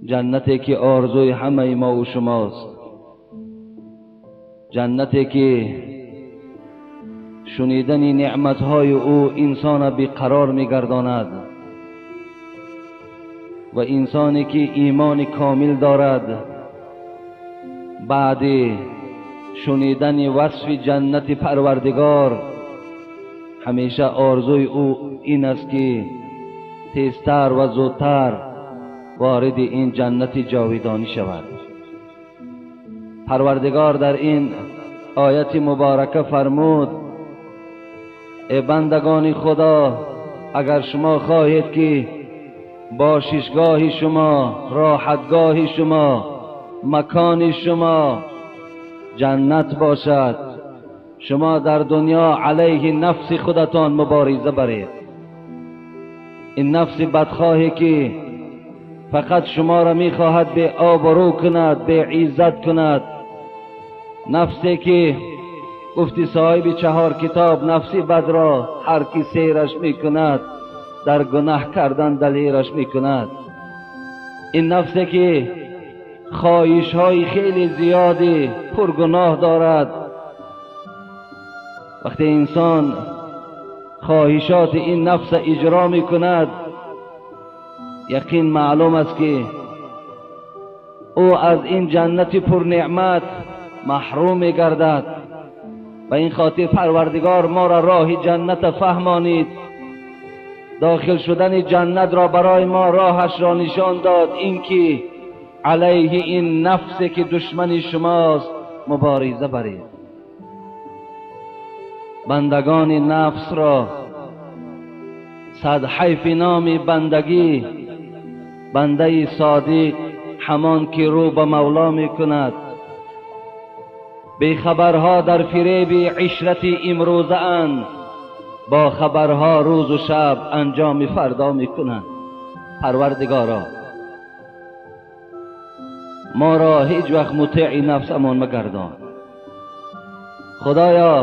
Ҷаннате ки орзуи ҳамаи мо ва шумост, ҷаннате ки шунидани неъматҳои ӯ инсонро беқарор мегардонад ва инсоне ки имони комил дорад баъди шунидани васфи ҷаннати Парвардигор ҳамеша орзуи ӯ ин аст ки тезтар ва зудтар вориди ин ҷаннати ҷовидонӣ шавад. Парвардигор дар ин ояти муборака фармуд: эй бандагони Худо, агар шумо хоҳед ки бошишгоҳи шумо, роҳатгоҳи шумо, макони шумо ҷаннат бошад, шумо дар дунё алайҳи нафси худатон мубориза баред. Ин нафси бадхоҳе ки фақат шуморо мехоҳад беобрӯ кунад, беиззат кунад, нафсе ки гуфти соҳиби чаҳор китоб, нафси бадро ҳар ки сейраш мекунад дар гунаҳ кардан далераш мекунад. Ин нафсе ки хоҳишҳои хеле зиёди пургуноҳ дорад, вақте инсон хоҳишоти ин нафс иҷро мекунад, яқин маълум аст ки ӯ аз ин ҷаннати пурнеъмат маҳрум мегардад. Ба ин хотир Парвардигор моро роҳи ҷаннат фаҳмонид, дохил шудани ҷаннатро барои мо роҳашро нишон дод, инки алайҳи ин нафсе ки душмани шумост мубориза баред. Бандагони нафсро сад ҳайфи номи бандагӣ, бандаи содиқ ҳамон ки рӯ ба мавло мекунад. Бехабарҳо дар фиреби ишрати имрӯзаанд, бо хабарҳо рӯзу шаб анҷоми фардо мекунанд. Парвардигоро, моро ҳеҷ вақт мутеи нафсамон магардон. Худоё,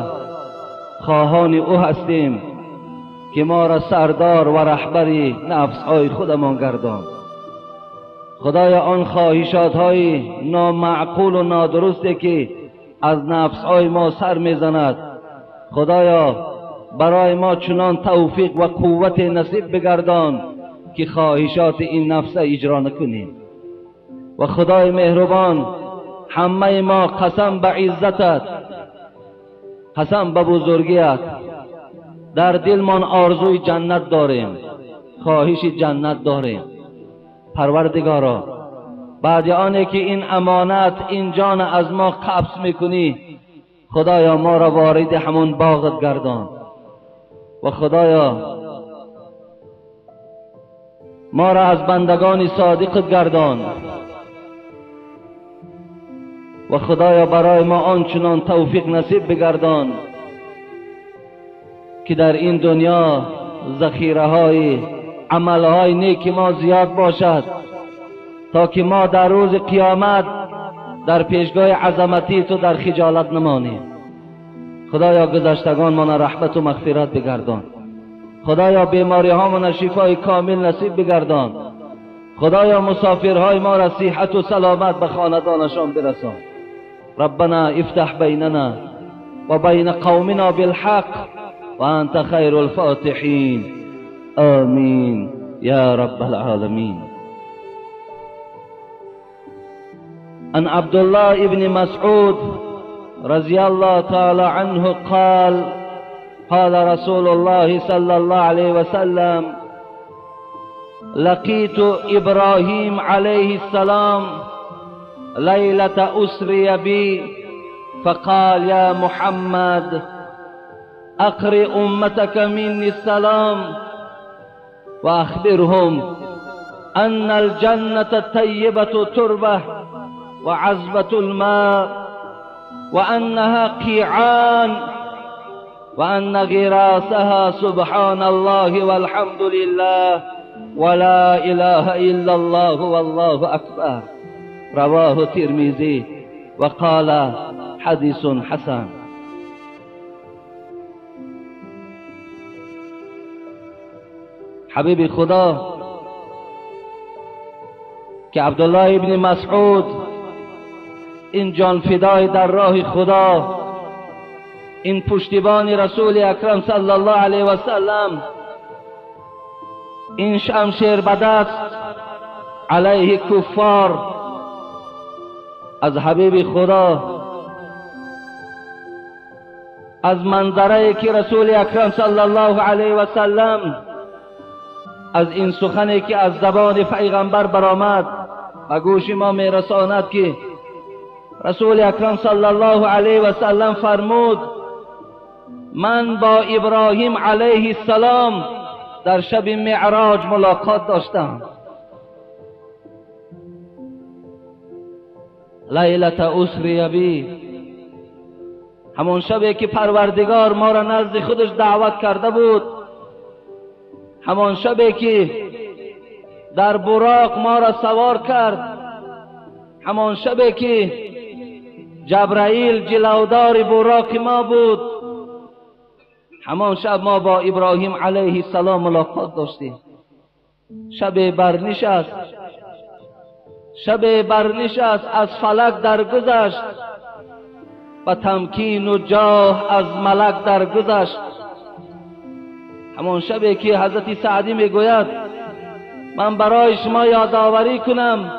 хоҳони ӯ ҳастем ки моро сардор ва раҳбари нафсҳои худамон гардон. Худоё, он хоҳишотҳои номаъқулу нодурусте ки аз нафсҳои мо сар мезанад, Худоё барои мо чунон тавфиқ ва қуввате насиб бигардон ки хоҳишоти ин нафса иҷро накунем. Ва Худои меҳрубон, ҳамаи мо қасам ба иззатат, қасам ба бузургият, дар дилмон орзуи ҷаннат дорем, хоҳиши ҷаннат дорем. Парвардигоро, баъди оне ки ин амонат, ин ҷон аз мо қабз мекунӣ, Худоё моро вориди ҳамон боғат гардон. Ва Худоё моро аз бандагони содиқат гардон. Ва Худоё барои мо ончунон тавфиқ насиб бигардон ки дар ин дунё захираҳои амалҳои неки мо зиёд бошад, то ки мо дар рӯзи қиёмат дар пешгоҳи азамати ту дар хиҷолат намонем. Худоё гузаштагонмона раҳмату мағфират бигардон. Худоё бемориҳомона шифои комил насиб бигардон. Худоё мусофирҳои моро сиҳату саломат ба хонадонашон бирасон. ربنا افتح بيننا وبين قومنا بالحق وأنت خير الفاتحين، آمين يا رب العالمين. عن عبد الله بن مسعود رضي الله تعالى عنه قال: قال رسول الله صلى الله عليه وسلم: لقيت إبراهيم عليه السلام ليلة أسري بي فقال: يا محمد، أقرئ أمتك مني السلام وأخبرهم أن الجنة الطيبة تربة وعذبة الماء، وأنها قيعان، وأن غراسها سبحان الله والحمد لله ولا إله إلا الله والله أكبر. رواه الترمذي وقال حديث حسن. حبیب خدا که عبدالله ابن مسعود این جان فدای در راه خدا، این پشتیبان رسول اکرم صلی الله علیه و سلم، این شمشیر به دست علیه کفار، از حبیب خدا، از منظره که رسول اکرم صلی الله علیه و سلم، از این سخنی که از زبان پیغمبر برآمد و گوش ما میرساند که رسول اکرم صلی الله علیه و سلم فرمود من با ابراهیم علیه السلام در شب معراج ملاقات داشتم. لیلة اسری بی، همون شبی که پروردگار ما را نزد خودش دعوت کرده بود، همان شبی که در براق ما را سوار کرد، همان شبی که جبرائیل جلودار براق ما بود، همان شب ما با ابراهیم علیه السلام ملاقات داشتیم. شب برنشست، شب برنشست، از فلک درگذشت و تمکین و جاه از ملک درگذشت. همان شبی که حضرت سعدی میگوید من برای شما یادآوری کنم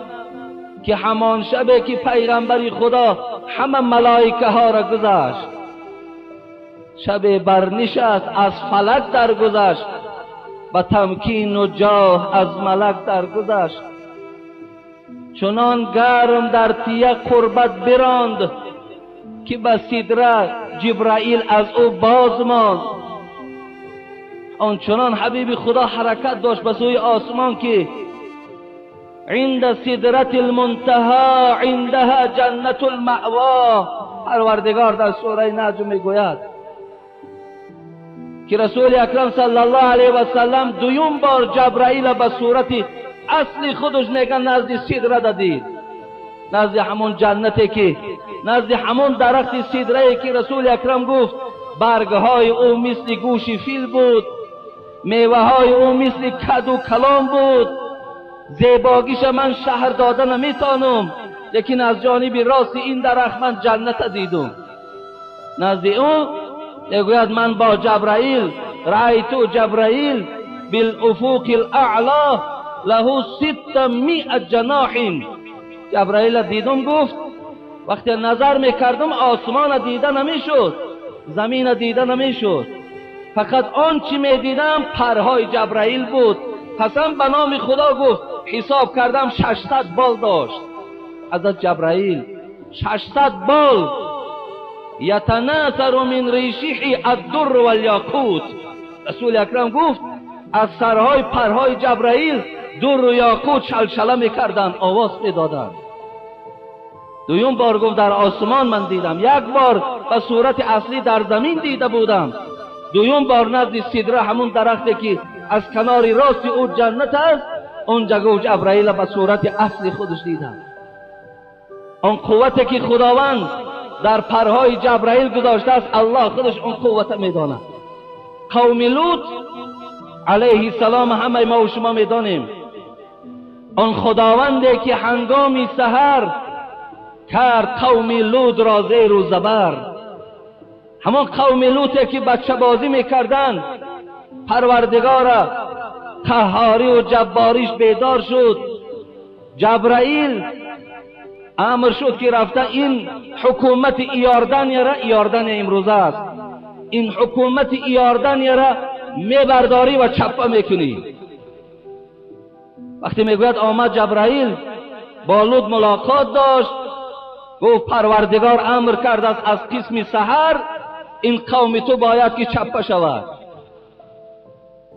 که همان شبی که پیغمبر خدا همه ملائکه ها را گذشت، شب برنشست، از فلک درگذشت و تمکین و جاه از ملک درگذشت. چنان گرم در تیه قربت براند که به سدره جبرائیل از او باز ماند. آنچنان حبیب خدا حرکت داشت به سوی آسمان که عند سدرة المنتهى عندها جنة المأوى. پروردگار در سوره نجم میگوید که رسول اکرم صلی الله علیه و سلم دویم بار جبرائیل به صورت اصل خودش میگن نزد سدره دید، نزد همون جنتی که، نزد همون درخت سدره که رسول اکرم گفت برگهای او مثل گوش فیل بود، میوه های او مثل کد و کلام بود، زیباگیش من شهر داده نمیتانم، لیکن از جانب راست این درخت من جنت دیدم. نزد او میگوید من با جبرائیل رأیت جبرائیل بالافق الاعلی له 600 جناح. جبرائیل دیدم، گفت وقتی نظر میکردم آسمان دیده نمیشد، زمین دیده نمیشد، فقط آن چی میدیدم پرهای جبرائیل بود. قسم به نام خدا گفت حساب کردم 600 بال داشت حضرت جبرائیل، 600 بال. یتناثر من ریشه الدر والیاقوت. رسول اکرم گفت از سرهای پرهای جبرائیل در و یاقوت شلشله میکردند، آواز میدادند. دویم بار گفت در آسمان من دیدم، یک بار به صورت اصلی در زمین دیده بودم، دویم بار نزد سدره همون درختی که از کنار راست او جنت است، اونجا گفت جبرائیل به صورت اصلی خودش دیدم. آن قوتی که خداوند در پرهای جبرائیل گذاشته است، الله خودش اون قوت میداند. قوم لوط علیه السلام همه ما و شما میدانیم، آن خداوندی که هنگام سحر کرد قوم لوط را زیر و زبر، همان قوم لوطی که بچه بازی میکردند، پروردگار قهاری و جباریش بیدار شد. جبرائیل امر شد که رفته این حکومت ایاردن را، ایاردن امروزه است، این حکومت ایاردن را میبرداری و چپه میکنی. وقتی میگوید آمد جبرائیل با لوط ملاقات داشت، گفت پروردگار امر کرد است از قسم سحر این قوم تو باید که چپه شود.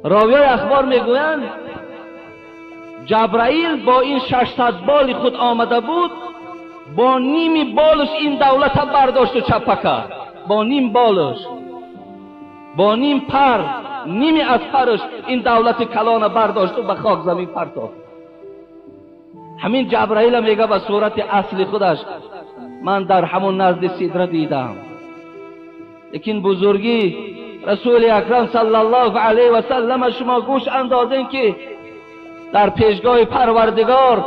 راویای اخبار میگویند جبرائیل با این 600 بال خود آمده بود، با نیم بالش این دولت برداشت و چپه کرد، با نیم بالش، با نیم پر، نیمی از پرش این دولت کلان برداشت و به خاک زمین پرتافت. همین جبرائیل میگه به صورت اصل خودش من در همون نزد سدره دیدم. لیکن بزرگی رسول اکرم صلی الله علیه و سلم شما گوش اندازین که در پیشگاه پروردگار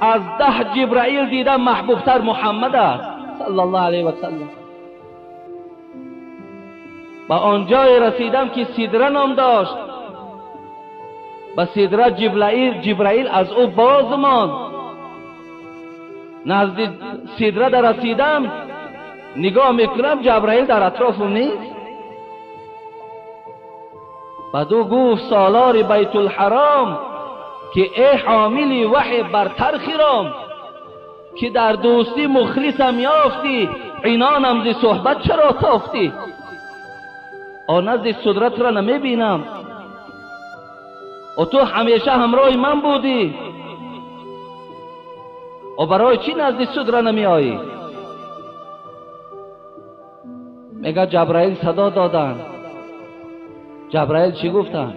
از 10 جبرائیل دیدم محبوبتر محمد است صلی الله علیه و سلم. به آنجای رسیدم که سدره نام داشت. به سدره جبرائیل از او باز ماند. نزد سدره در رسیدم، نگاه میکنم جبرائیل در اطرافم نیست. بعد او گفت سالار بیت الحرام که ای حامل وحی برتر خرام، که در دوستی مخلصم یافتی، عنانم ز صحبت چرا تافتی؟ آن نزد صدرت را نمیبینم و تو همیشه همراه من بودی و برای چی نزد صدره نمی آیی؟ میگه جبرائیل صدا دادن. جبرائیل چی گفتن؟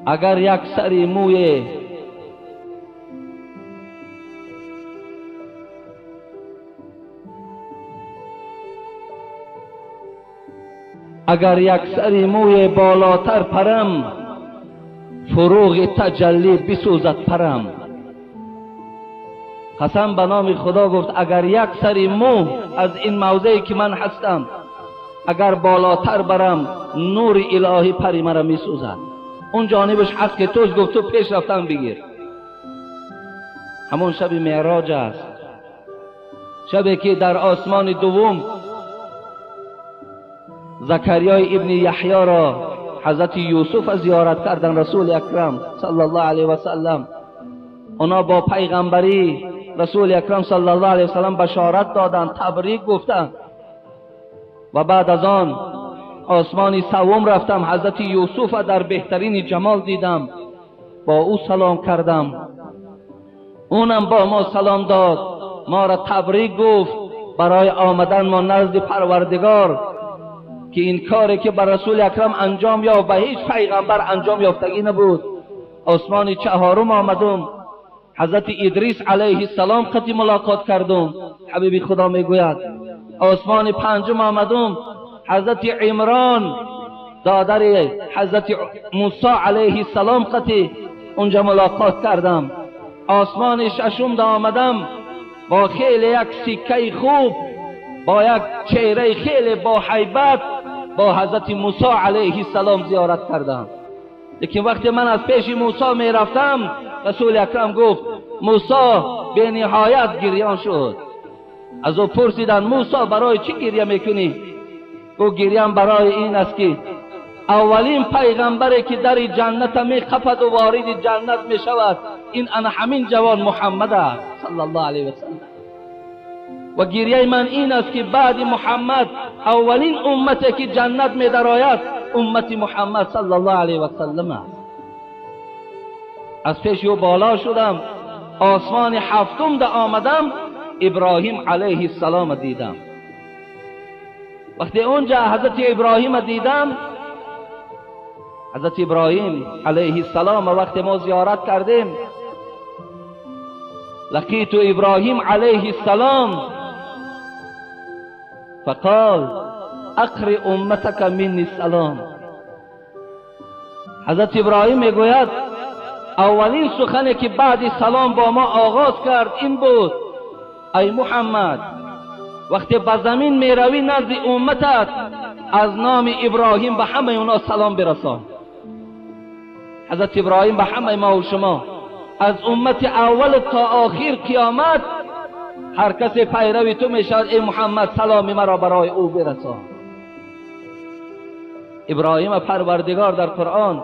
اگر یک سری موی بالاتر پرم، فروغ تجلی بسوزد پرم. قسم به نام خدا گفت اگر یک سری مو از این موضعی که من هستم اگر بالاتر برم، نور الهی پری مرا میسوزد. اون جانبش حق توست. گفت تو پیش رفتن بگیر. همون شب معراج است، شبی که در آسمان دوم زکریای ابن یحیی را حضرت یوسف زیارت کردن رسول اکرم صلی الله علیه و سلم. اونا با پیغمبری رسول اکرم صلی الله علیه و سلم بشارت دادند، تبریک گفتند. و بعد از آن آسمان سوم رفتم، حضرت یوسف در بهترین جمال دیدم، با او سلام کردم، اونم با ما سلام داد، ما را تبریک گفت برای آمدن ما نزد پروردگار، که این کاری که بر رسول اکرم انجام یافت به هیچ پیغمبر انجام یافتگی نبود. آسمان چهارم آمدم، حضرت ادریس علیه السلام قطعی ملاقات کردم. حبیبی خدا میگوید آسمان پنجم آمدم، حضرت عمران دادر حضرت موسی علیه السلام قطعی اونجا ملاقات کردم. آسمان ششم آمدم با خیلی یک سکه خوب، با یک چهره خیلی با هیبت با حضرت موسی علیه السلام زیارت کردم. لیکن وقتی من از پیش موسی می رفتم، رسول اکرم گفت موسی به نهایت گریان شد. از او پرسیدن موسی برای چی گریه میکنی؟ گفت گریان برای این است که اولین پیغمبری که در جنت می خفد و وارد جنت می شود این انا همین جوان محمد است صلی الله علیه و سلم. و گریه من این است که بعد محمد اولین امتی که جنت می درآید امت محمد صلی الله علیه و سلم است. از پیش او بالا شدم، آسمان هفتم ده آمدم، ابراهیم علیه السلام دیدم. وقتی اونجا حضرت ابراهیم دیدم، حضرت ابراهیم علیه السلام وقتی ما زیارت کردیم، لقیت ابراهیم علیه السلام فقال اقرئ امتک منی السلام. حضرت ابراهیم میگوید اولین سخنی که بعد سلام با ما آغاز کرد این بود: ای محمد، وقتی به زمین میروی نزد امتت از نام ابراهیم به همه اونا سلام برسان. حضرت ابراهیم به همه ما و شما از امت اول تا آخر قیامت هر کسی پیروی تو میشود ای محمد سلام مرا برای او برسان. ابراهیم پروردگار در قرآن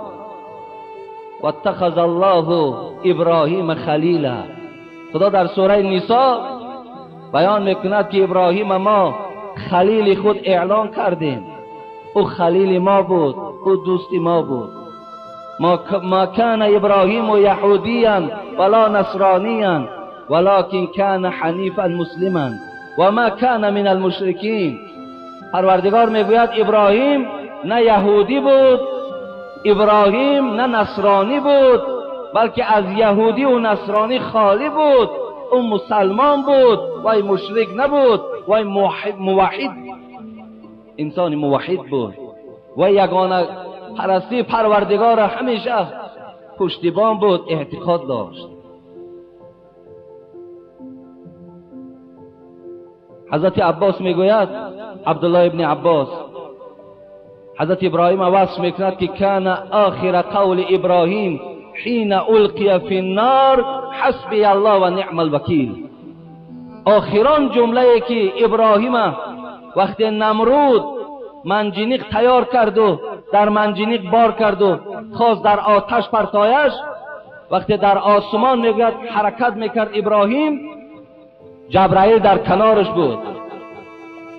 واتخذ الله ابراهیم خلیلا، خدا در سوره نساء بیان میکند که ابراهیم ما خلیل خود اعلان کردیم، او خلیل ما بود، او دوست ما بود. ما كان ابراهیم یهودیا ولا نصرانیا ولكن كان حنیفا مسلما و ما كان من المشرکین. پروردگار میگوید ابراهیم نه یهودی بود، ابراهیم نه نصرانی بود، بلکه از یهودی و نصرانی خالی بود. او مسلمان بود، وای مشرک نبود، وای موحد، انسان موحد بود و یگانه پرستی پروردگار همیشه پشتیبان بود، اعتقاد داشت. حضرت عباس میگوید، عبدالله ابن عباس، حضرت ابراهیم وصف میکند که کان آخر قول ابراهیم حین القی فی النار حسبی الله و نعم الوکیل. آخران جمله که ابراهیم وقتی نمرود منجنیق تیار کرد و در منجنیق بار کرد و خواست در آتش پرتایش، وقتی در آسمان میگوید حرکت میکرد ابراهیم، جبرائیل در کنارش بود.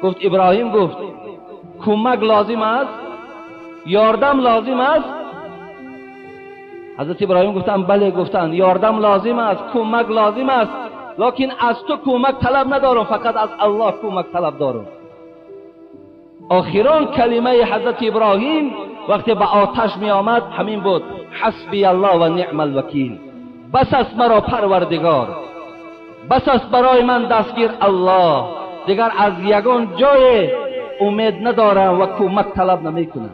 گفت ابراهیم، گفت کمک لازم است، یاردم لازم است؟ حضرت ابراهیم گفتند بله. گفتند یاردم لازم است، کمک لازم است، لکن از تو کمک طلب ندارم، فقط از الله کمک طلب دارم. آخران کلمه حضرت ابراهیم وقتی به آتش می آمد همین بود، حسبی الله و نعم الوکیل. بس است مرا پروردگار، بس است برای من دستگیر الله، دیگر از یگان جای امید ندارم و کمک طلب نمی کنم.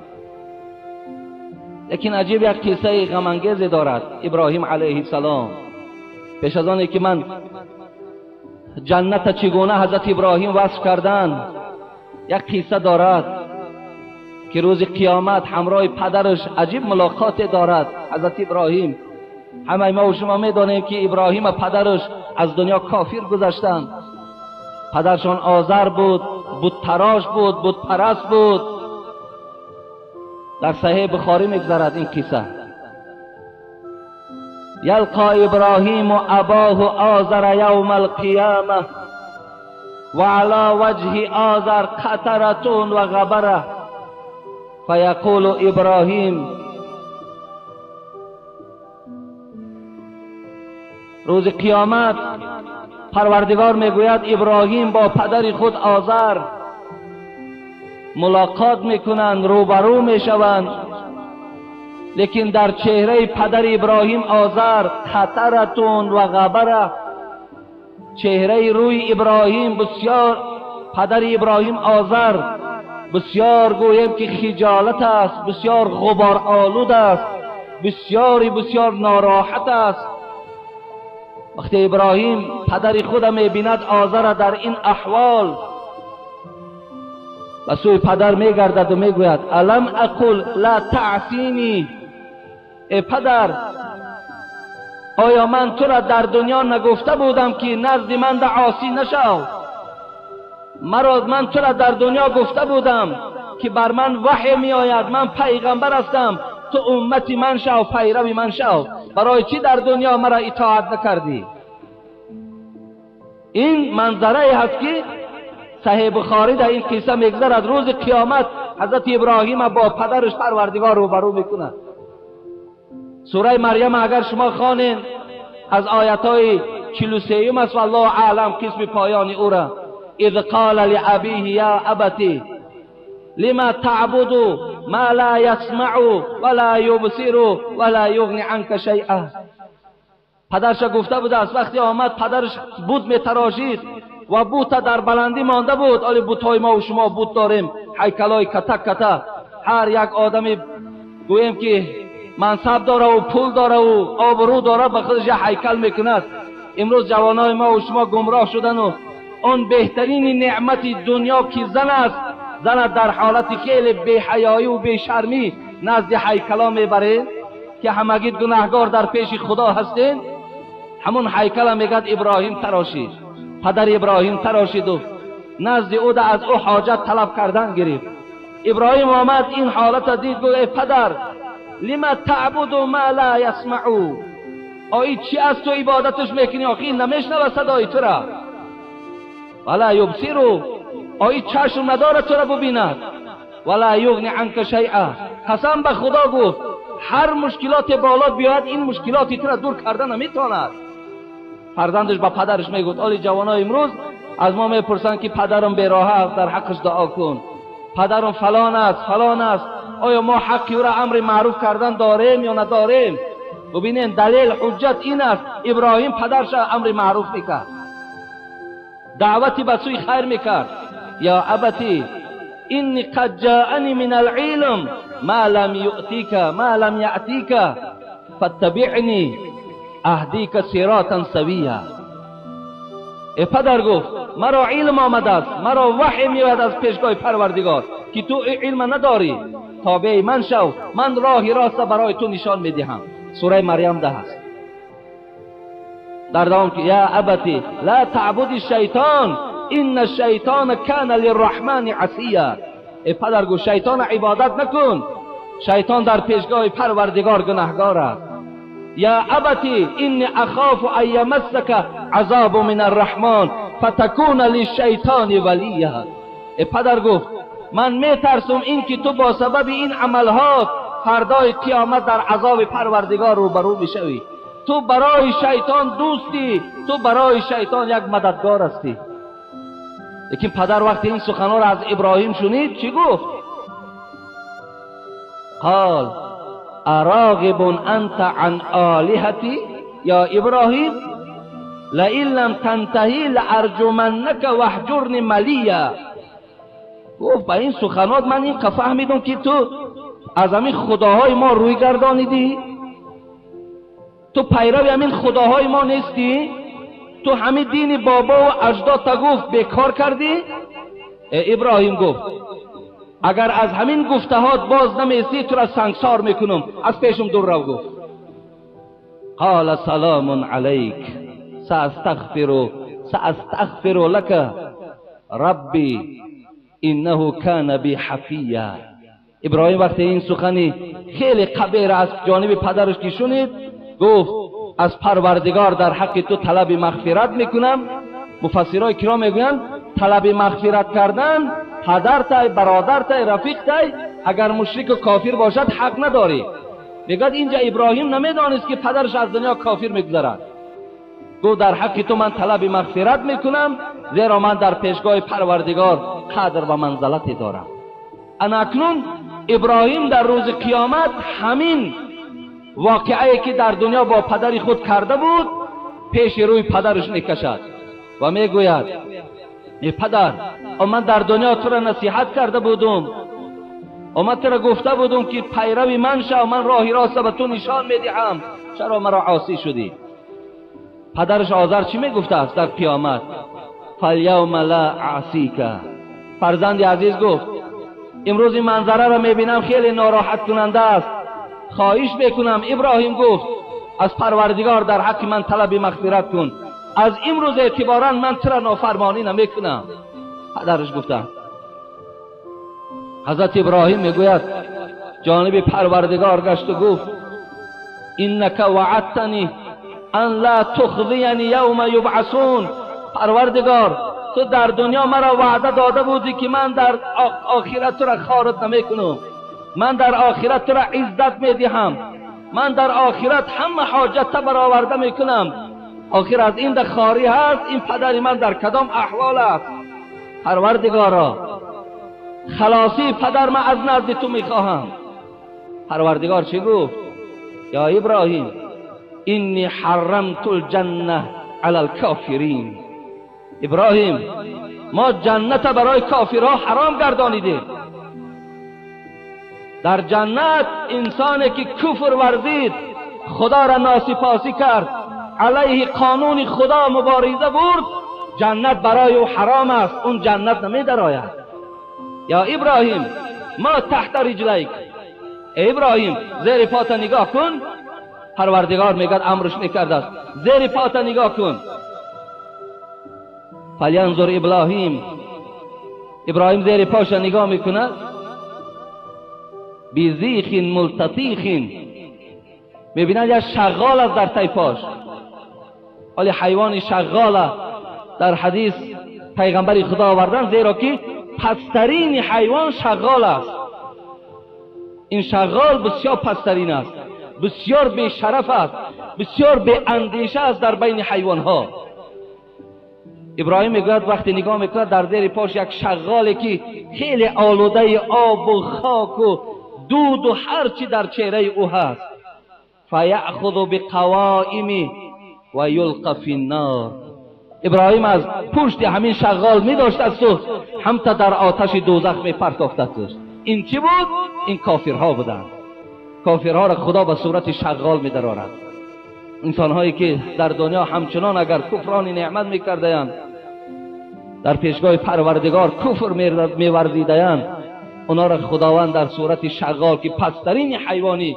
لیکن عجیب یک قصه غم انگیزی دارد ابراهیم علیه السلام. پیش از آنی که من جنت چگونه حضرت ابراهیم وصف کردن، یک قصه دارد که روز قیامت همراه پدرش عجیب ملاقات دارد حضرت ابراهیم. همه ما و شما میدانیم که ابراهیم و پدرش از دنیا کافر گذشتند. پدرشان آذر بود، بت تراش بود، بت پرست بود. در صحیح بخاری میگذرد این قصه. یلقا ابراهیم اباه آذر یوم القیامه و علی وجه آذر قطرة و غبره فیقول ابراهیم. روز قیامت پروردگار میگوید ابراهیم با پدر خود آذر ملاقات میکنند، روبرو میشوند، لیکن در چهره پدر ابراهیم آذر قطرتون و غبره، چهره روی ابراهیم بسیار، پدر ابراهیم آذر بسیار گویم که خجالت است، بسیار غبار آلود است، بسیار بسیار ناراحت است. وقتی ابراهیم پدر خود میبیند آذر در این احوال، و سوی پدر میگردد و میگوید الم اقل لا تعصینی، ای پدر آیا من تو را در دنیا نگفته بودم که نزد من در عاصی نشو؟ مرا من تو را در دنیا گفته بودم که بر من وحی می آید، من پیغمبر هستم، تو امتی من شو، پیروی من شو، برای چی در دنیا مرا اطاعت نکردی؟ این منظره هست که صحیح بخاری در این قصه میگذرد. روز قیامت حضرت ابراهیم با پدرش پروردگار روبرو میکند. سوره مریم اگر شما خوانین از آیت های 43 است و الله اعلم قسم پایان او را. اذ قال لابیه یا ابتی لما تعبد ما لا یسمع ولا یبصر ولا یغنی عنک شیئا. پدرش گفته بوده است وقتی آمد پدرش بت میتراشید و بت در بلندی مانده بود. آلی بت‌های ما و شما بت داریم، هیکلای کته کته، هر یک آدمی گوییم که منصب داره و پول داره و آبرو داره به خودش هیکل میکند. امروز جوانای ما و شما گمراه شدن و آن بهترین نعمت دنیا که زن است، زن در حالت خیلی بی‌حیایی و بی‌شرمی نزد هیکلا میبره که همگی گناهگار در پیش خدا هستین. همون هیکل میگد ابراهیم تراشید، پدر ابراهیم تراشید و نزد او از او حاجت طلب کردن گرفت. ابراهیم آمد این حالت دید، گفت ای پدر لما تعبد ما لا یسمع، آی چی از تو عبادتش میکنی؟ آخی نمیشنوه صدای تو را، ولا یبصر، آی چشم نداره تو را ببیند، ولا یغنی عنک شیئا. قسم به خدا گفت هر مشکلات بالات بیاید این مشکلات تو را دور کرده نمیتواند. فرزندش با پدرش میگفت آلی جوانای امروز از ما میپرسند که پدرم بیراه است، در حقش دعا کن، پدرم فلان است فلان است، آیا ما حقی او را امر معروف کردن داریم یا نداریم؟ ببینین دلیل حجت این است. ابراهیم پدرش امر معروف میکرد، دعوتی به سوی خیر میکرد. یا ابتی اینی قد جاءنی من العلم ما لم یؤتیک ما لم یأتیک فاتبعنی اهدیک صراطا سویا. ای پدر گفت مرا علم آمده است، مرا وحی میآید از پیشگاه پروردگار که تو علم نداری، تابع من شو، من راه راست برای تو نشان میدهم. سوره مریم 10 است. در دوام که یا ابتی لا تعبد الشیطان ان الشیطان کان للرحمن عصیا. ای پدر گفت شیطان عبادت نکن، شیطان در پیشگاه پروردگار گناهگار است. یا ابتی انی اخاف ان یمسک عذاب من الرحمن فتکون للشیطان ولیا. ای پدر گفت من میترسم این که تو با سبب این عملها فردای قیامت در عذاب پروردگار روبرو بشوی. تو برای شیطان دوستی، تو برای شیطان یک مددگار هستی. لیکن پدر وقتی این سخنها را از ابراهیم شنید چی گفت؟ قال اراغب انت عن آلهتی یا ابراهیم لئن لم تنتهی لارجمنک واهجرنی ملیا. گفت با این سخنات من این فهمیدم که تو از همین خداهای ما روی گردانیدی، تو پیرو همین خداهای ما نیستی، تو همین دین بابا و اجداد تا گفت بیکار کردی. ابراهیم گفت اگر از همین گفتهات باز نمیستی تو را سنگسار میکنم، از پیشم دور رو. گفت قال سلام علیک ساستغفر لك ربی انه کان بی حفیا. ابراهیم وقتی این سخنی خیلی قبیح را از جانب پدرش که شنید گفت از پروردگار در حق تو طلب مغفرت میکنم. مفسرای کرام میگویند طلب مغفرت کردن پدر تای، برادر تای، رفیق تای، اگر مشرک و کافر باشد حق نداری. میگد اینجا ابراهیم نمیدانست که پدرش از دنیا کافر میگذرد. گفت در حق تو من طلب مغفرت میکنم، زیرا من در پیشگاه پروردگار قدر و منزلتی دارم. انا اکنون ابراهیم در روز قیامت همین واقعه که در دنیا با پدر خود کرده بود پیش روی پدرش میکشد و میگوید ای پدر، من در دنیا تو را نصیحت کرده بودم، من تو را گفته بودم که پیرو من شو، من راه راست به تو نشان میدهم، چرا مرا عاصی شدی؟ پدرش آذر چی میگفته است در قیامت؟ فالیوم لا اعصیک. فرزند عزیز گفت امروز این منظره را میبینم خیلی ناراحت کننده است، خواهش میکنم. ابراهیم گفت از پروردگار در حق من طلب مغفرت کن، از امروز اعتبارا من تو را نافرمانی نمیکنم. پدرش گفته. حضرت ابراهیم میگوید جانب پروردگار گشت و گفت انک وعدتنی ان لا تخزینی یوم یبعثون. پروردگار تو در دنیا مرا وعده داده بودی که من در آخرت تو را خارت نمیکنم، من در آخرت تو را عزت میدهم، من در آخرت همه حاجت برآورده میکنم. آخر از این در خاری هست، این پدر من در کدام احوال است؟ پروردگارا خلاصی پدر من از نزد تو میخواهم. پروردگار چی گفت؟ یا ابراهیم انی حرمت الجنه علی الکافرین. ابراهیم ما جنت برای کافرها حرام گردانیدیم. در جنت انسانی که کفر ورزید، خدا را ناسپاسی کرد، علیه قانون خدا مبارزه برد، جنت برای او حرام است، اون جنت نمی درآید. یا ابراهیم ما تحت رجلیک، ابراهیم زیر پات نگاه کن. پروردگار میگد امرش میکرده است زیر پات نگاه کن. فلینظر ابراهیم، ابراهیم زیر پاش نگاه میکند، بیزیخ ملتطیخ، میبیند یک شغال است در تای پاش. ولی حیوان شغال در حدیث پیغمبر خدا آوردن، زیرا که پسترین حیوان شغال است. این شغال بسیار پسترین است، بسیار بی شرف است، بسیار بی اندیشه است در بین حیوان ها. ابراهیم میگوید وقتی نگاه میکند در زیر پاش یک شغالی که خیلی آلوده آب و خاک و دود و هرچی در چهره او هست. فیأخذ بقوائمه و یلقی فی النار. ابراهیم از پشت همین شغال می داشت است و هم تا در آتش دوزخ می پرتافت است. این چی بود؟ این کافرها بودند. کافرها را خدا به صورت شغال می درآورد. انسانهایی که در دنیا همچنان اگر کفران نعمت می کردند، در پیشگاه پروردگار کفر می ورزیدند، اونا را خداوند در صورت شغال که پسترین حیوانی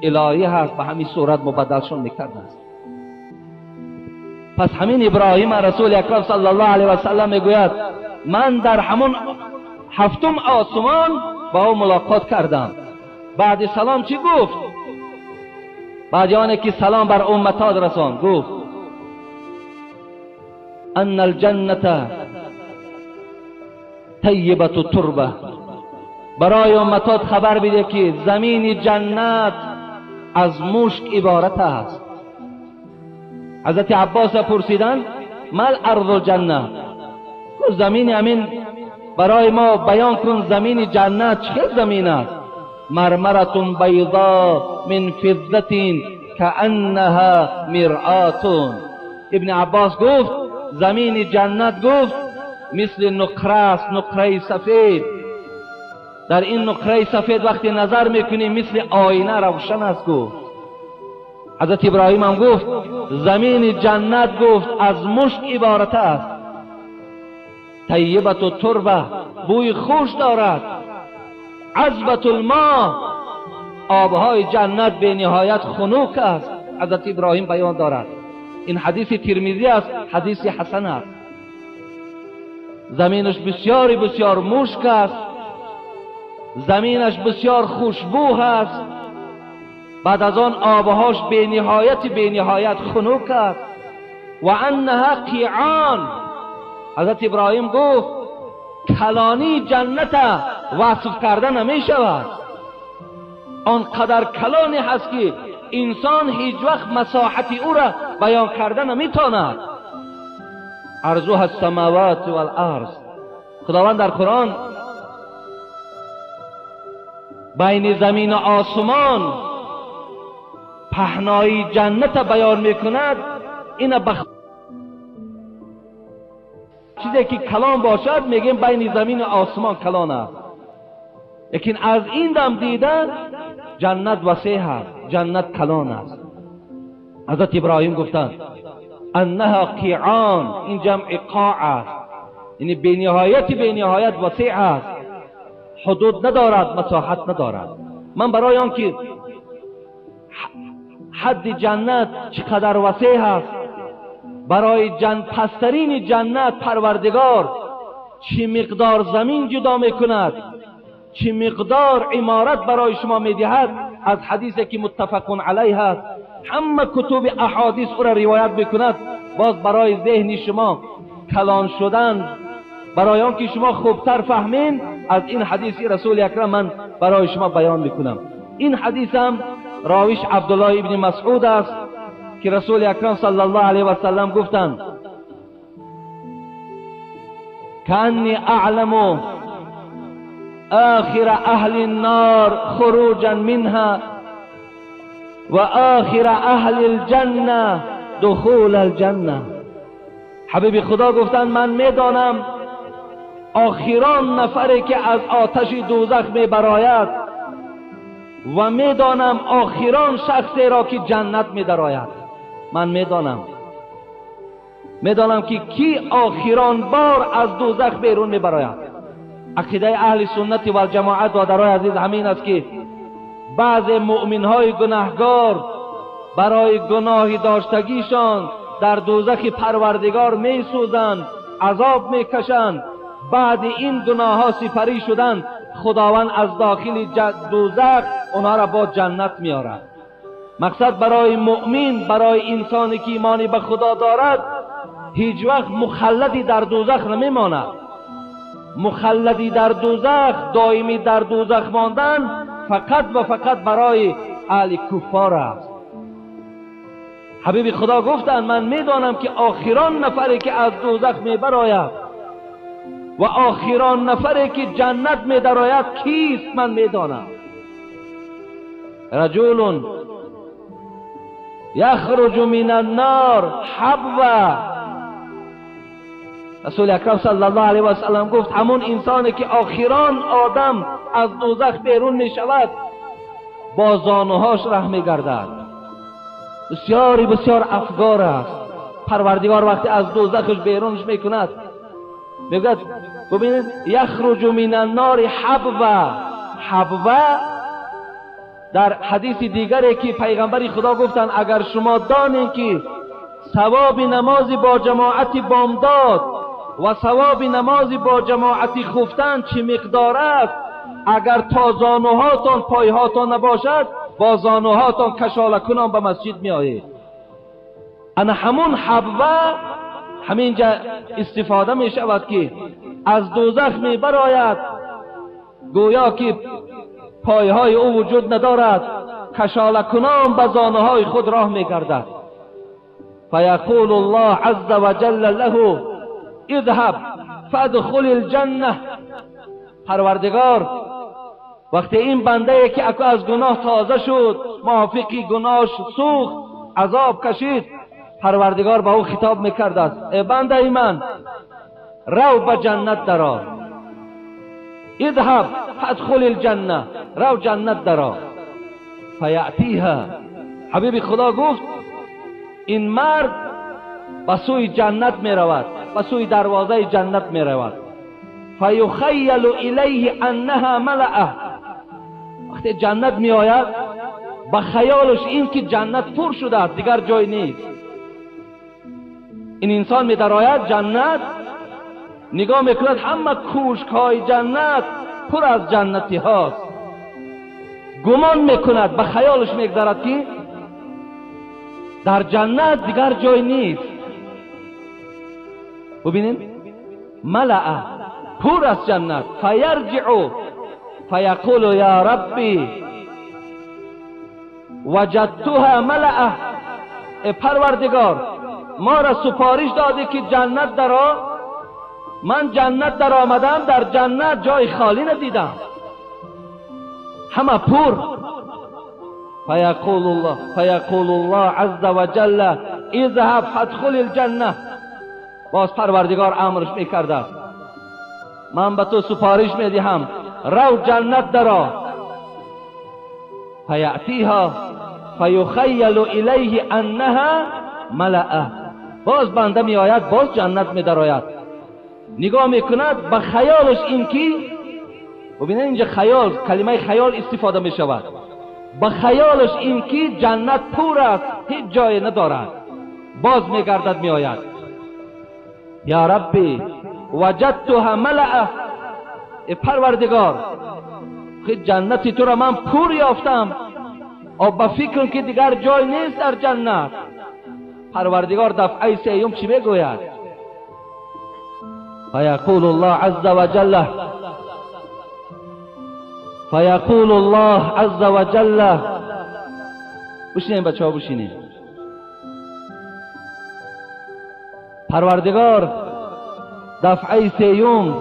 الهی هست به همین صورت مبدلشون میکرده است. پس همین ابراهیم رسول اکرم صلی الله علیه و سلم میگوید من در همون هفتم آسمان با او ملاقات کردم. بعد سلام چی گفت؟ بعد آنه که سلام بر امتات رسان گفت ان الجنة طیبة التربة. برای امتات خبر بده که زمین جنت از مشک عبارت است. حضرت عباس پرسیدن مل ارض الجنه؟ زمین امین برای ما بیان کن زمین جنت چه زمین است؟ مرمرة بیضا من فضة کأنها مرآة. ابن عباس گفت زمین جنت گفت مثل نقره است، نقره سفید. در این نقره سفید وقتی نظر میکنیم مثل آینه روشن است گفت. حضرت ابراهیم هم گفت زمین جنت گفت از مشک عبارت است. طیبة التربه، بوی خوش دارد. عذبة الماء، آبهای جنت به نهایت خنک است. حضرت ابراهیم بیان دارد. این حدیث ترمذی است، حدیث حسن است. زمینش بسیار بسیار مشک است، زمینش بسیار خوشبو است. بعد از آن آبهاش به نهایت به نهایت خنک است. و انها قیعان. حضرت ابراهیم گفت کلانی جنت وصف کرده نمی شود، آنقدر کلانی هست که انسان هیچ وقت مساحت او را بیان کرده نمیتواند. عرضها السماوات والارض. خداوند در قرآن بین زمین و آسمان پهنای جنت بیان میکند. این چیزی که کلان باشد میگیم بین زمین و آسمان کلان است، لیکن از این دم دیدن جنت وسیع است، جنت کلان است. حضرت ابراهیم گفتند انها قیعان، این جمع قاع است، یعنی بی نهایت بی نهایت وسیع است، حدود ندارد، مساحت ندارد. من برای آن که حد جنت چقدر وسیع است، برای پسترین جنت پروردگار چه مقدار زمین جدا میکند، چه مقدار عمارت برای شما میدهد، از حدیثی که متفق علیه است، همه کتب احادیث او را روایت میکند. باز برای ذهن شما کلان شدن، برای آن که شما خوبتر فهمین، از این حدیث رسول اکرم من برای شما بیان میکنم. این حدیث هم راویش عبدالله ابن مسعود است که رسول اکرم صلی الله علیه و سلم گفتند کانی اعلم آخر اهل النار خروجا منها و آخر اهل الجنه دخول الجنه. حبیب خدا گفتند من میدانم آخران نفری که از آتش دوزخ میبراید و میدانم آخران شخصی را که جنت میدراید. من میدانم که کی آخران بار از دوزخ بیرون میبراید. عقیده اهل سنت و الجماعت و درای عزیز همین است که بعض مؤمنهای گناهگار برای گناه داشتگیشان در دوزخ پروردگار میسوزند، عذاب میکشند. بعد این گناه ها سپری شدند، خداوند از داخل دوزخ اونها را با جنت میارد. مقصد برای مؤمن، برای انسانی که ایمانی به خدا دارد، هیچ وقت مخلدی در دوزخ نمیماند. مخلدی در دوزخ، دائمی در دوزخ ماندن فقط و فقط برای اهل کفار است. حبیب خدا گفتند من میدانم که آخران نفری که از دوزخ میبراید و آخران نفری که جنت میدراید کیست؟ من میدانم. رجل یخرج من النار حبوا. رسول اکرم صلی الله علیه و سلم گفت همون انسانی که آخران آدم از دوزخ بیرون می شود با زانوهاش ره می گردد. بسیاری بسیار افگار است. پروردگار وقتی از دوزخش بیرونش می کند میگوید ببینید یخرج من النار حبوا. حبوا در حدیث دیگری که پیغمبر خدا گفتند اگر شما دانید که ثواب نماز با جماعت بامداد و ثواب نماز با جماعت خفتن چه مقدار است، اگر تا زانوهاتان پایهاتان نباشد با زانوهاتان کشاله کنان به مسجد می آیید. انا همون حبوه همینجا استفاده می شود که از دوزخ می براید، گویا که پایهای او وجود ندارد، کشاله کنان به زانوهای خود راه می گردد. فیقول الله عز وجل له اذهب فادخل الجنه. پروردگار وقتی این بنده که اکو از گناه تازه شد، موافقی گناهش سوخت، عذاب کشید، پروردگار با او خطاب میکرد است ای بنده من رو به جنت درآ، اذهب فادخل الجنه، رو جنت درآ. فیأتیها، حبیب خدا گفت این مرد به سوی جنت میرود، به سوی دروازه جنت میرود. فیخیل الیه انها ملأه، وقتی جنت میآید به خیالش این که جنت پر شده است، دیگر جای نیست. این انسان میدرآید جنت، نگاه میکند همه کوشک های جنت پر از جنتی هاست. گمان میکند، به خیالش میگذرد که در جنت دیگر جای نیست. ببینید ملأ، پر از جنت. فیرجع فیقول یا ربی وجدتها ملأ، ای پروردگار ما را سپارش دادی که جنت درآ، من جنت در آمدم، در جنت جای خالی ندیدم، همه پر. فیقول الله عز وجل اذهب فادخل الجنه. باز پروردگار امرش میکرده است من به تو سپارش میدهم رو جنت درآ. فیأتیها فیخیل الیه انها ملأ. باز بنده میآید، باز جنت میدرآید، نگاه میکند به خیالش این که ببینید اینجا خیال، کلمه خیال استفاده میشود، به خیالش این که جنت پر است، هیچ جای ندارد. باز میگردد میآید یا ربی وجدتها ملأ، ای پروردگار جنتی تو را من پر یافتم، او به فکرم که دیگر جای نیست در جنت. پروردگار دفعه سیوم چی میگوید؟ فیقول الله عز وجل، فیقول الله عز وجل، بشینیم بچه ها بشینیم. پروردگار دفعه سیوم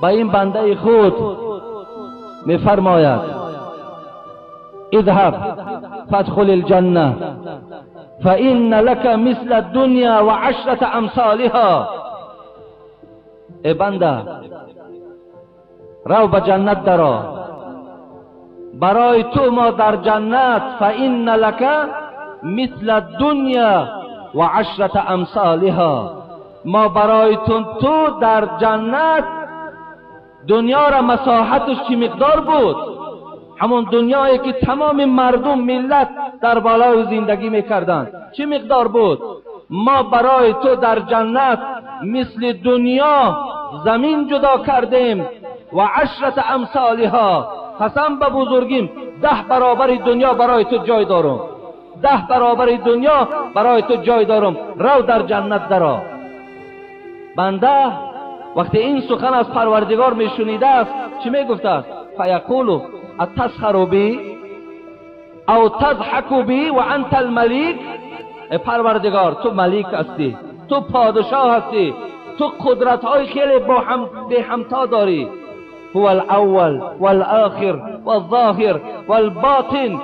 به این بنده خود میفرماید اذهب فادخل الجنه فإن لك مثل الدنيا وعشرة امثالها. ای بنده رو به جنت درآ، برای تو ما در جنت فإن لك مثل الدنيا وعشرة امثالها، ما برای تو در جنت دنیا را مساحتش چی مقدار بود؟ همون دنیایی که تمام مردم ملت در بالای زندگی میکردند چی مقدار بود؟ ما برای تو در جنت مثل دنیا زمین جدا کردیم و عشرت امثالها، قسم به بزرگیم 10 برابر دنیا برای تو جای دارم، 10 برابر دنیا برای تو جای دارم، رو در جنت درآ. بنده وقتی این سخن از پروردگار میشنیده است چی میگفته است؟ فیقولو اتسخر بی او تضحک بی و انت الملیک. پروردگار تو ملیک هستی، تو پادشاه هستی، تو قدرت های خیلی به همتا داری. هو الاول والآخر والظاهر والباطن.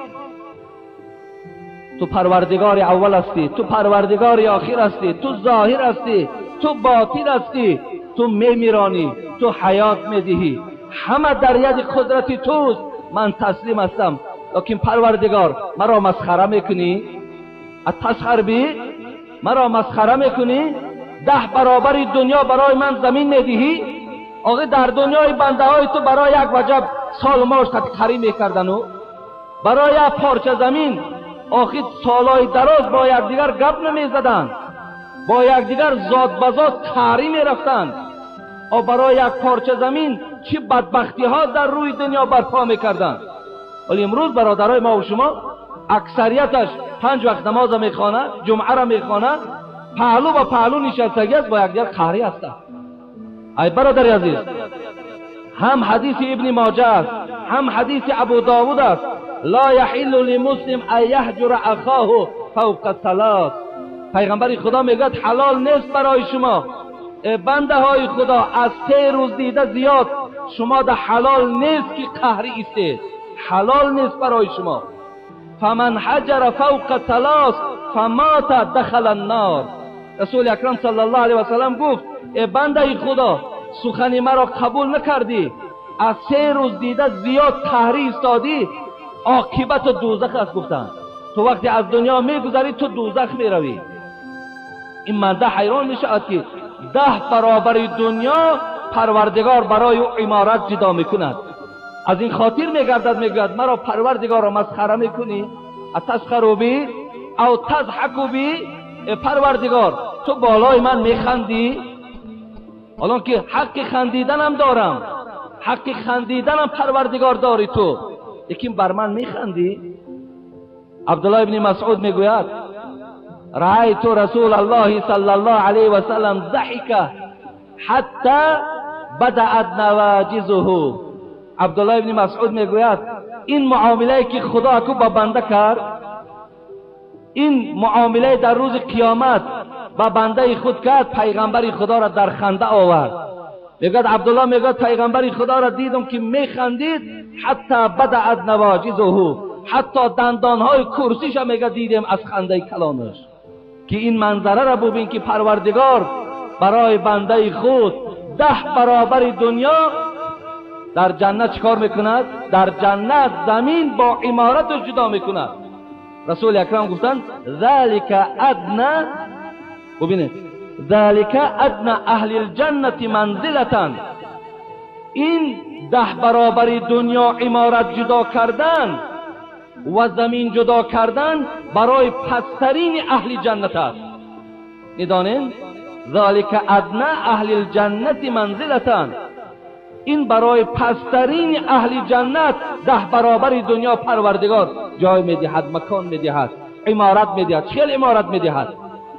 تو پروردگار اول هستی، تو پروردگار آخر هستی، تو ظاهر هستی، تو باطن هستی، تو میمیرانی، تو حیات میدهی، همه در ید قدرت توست، من تسلیم هستم. لیکن پروردگار مرا مسخره میکنی؟ اتسخر بی؟ مرا مسخره میکنی؟ 10 برابر دنیا برای من زمین میدهی؟ آقا در دنیای بنده های تو برای یک وجب سال ماش تقری میکردن و برای یک پارچه زمین آخر سالهای دراز با یکدیگر گپ نمیزدند، با یکدیگر زاد به زاد تری میرفتند. و برای یک پارچه زمین چه بدبختی ها در روی دنیا برپا میکردند. ولی امروز برادرای ما و شما اکثریتش 5 وقت نماز میخوانه، جمعه را میخوانه، پهلو با پهلو نشستگی است، با یکدیگر قهری هستند. ای برادر عزیز، هم حدیث ابن ماجه است، هم حدیث ابو داود است، لا یحل لمسلم ان یهجر اخاه فوق ثلاث. پیغمبر خدا میگوید حلال نیست برای شما بنده های خدا از 3 روز دیده زیاد شما ده حلال نیست که قهری ایستید، حلال نیست برای شما. فمن حجر فوق ثلاث فمات دخل النار. رسول اکرم صلی الله علیه و سلم گفت ای بنده خدا، سخن مرا قبول نکردی، از 3 روز دیده زیاد قهری ایستادی، عاقبت دوزخ است. گفتند تو وقتی از دنیا میگذری تو دوزخ میروی. این مرده حیران میشود که 10 برابر دنیا پروردگار برای او عمارت جدا میکند. از این خاطر میگردد، میگوید مرا پروردگار را مسخره میکنی؟ اتسخر بی او تضحک بی؟ پروردگار تو بالای من میخندی؟ الان که حق خندیدنم دارم، حق خندیدنم پروردگار داری تو، لیکن بر من میخندی؟ عبدالله ابن مسعود میگوید رأیت رسول الله صلی الله علیه و سلم ضحک حتی بدأت نواجذه. عبدالله ابن مسعود میگوید این معامله که خدا کو با بنده کرد، این معامله در روز قیامت با بنده خود کرد، پیغمبر خدا را در خنده آورد. میگوید عبدالله میگوید پیغمبر خدا را دیدم که میخندید حتی بدأت نواجذه، حتی دندانهای کرسیش هم میگه دیدیم از خنده کلامش. که این منظره را ببین که پروردگار برای بنده خود 10 برابر دنیا در جنت چکار میکند؟ در جنت زمین با عمارت جدا میکند. رسول اکرم گفتند ذلک ادنی، ببینید ذلک ادنی اهل الجنة منزلة. این 10 برابر دنیا عمارت جدا کردن و زمین جدا کردن برای پسترین اهل جنت است. میدانین ذلک ادنی اهل الجنة منزلة، این برای پسترین اهل جنت 10 برابر دنیا پروردگار جای میدهد، مکان میدهد، عمارت میدهد. خیلی عمارت میدهد.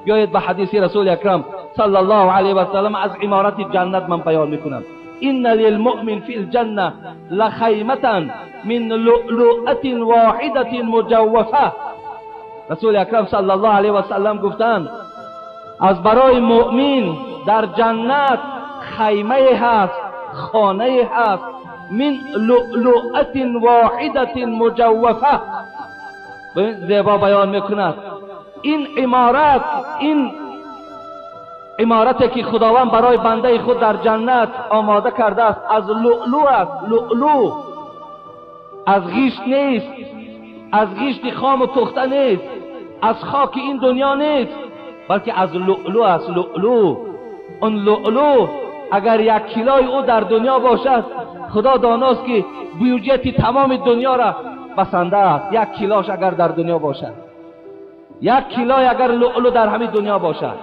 بیایید به حدیث رسول اکرم صلی الله علیه و سلم از عمارت جنت من بیان میکنم. ان للمؤمن فی الجنه لخیمة من لؤلؤة واحدة مجوفة. رسول اکرم صلی الله علیه و سلم گفتند از برای مؤمن در جنت خیمه هست، خانه هست، من لؤلؤة واحدة مجوفة. زیبا بیان میکند این عمارت، این عمارتی که خداوند برای بنده خود در جنت آماده کرده است از لؤلؤ است. لؤلؤ از گیشت نیست، از گیشت خام و پخته نیست، از خاک این دنیا نیست، بلکه از لؤلؤ است. لؤلؤ، اون لؤلؤ اگر 1 کیلوی او در دنیا باشد، خدا داناست که بیوجیت تمام دنیا را بسنده است. 1 کیلوش اگر در دنیا باشد، 1 کیلوی اگر لؤلؤ در همین دنیا باشد،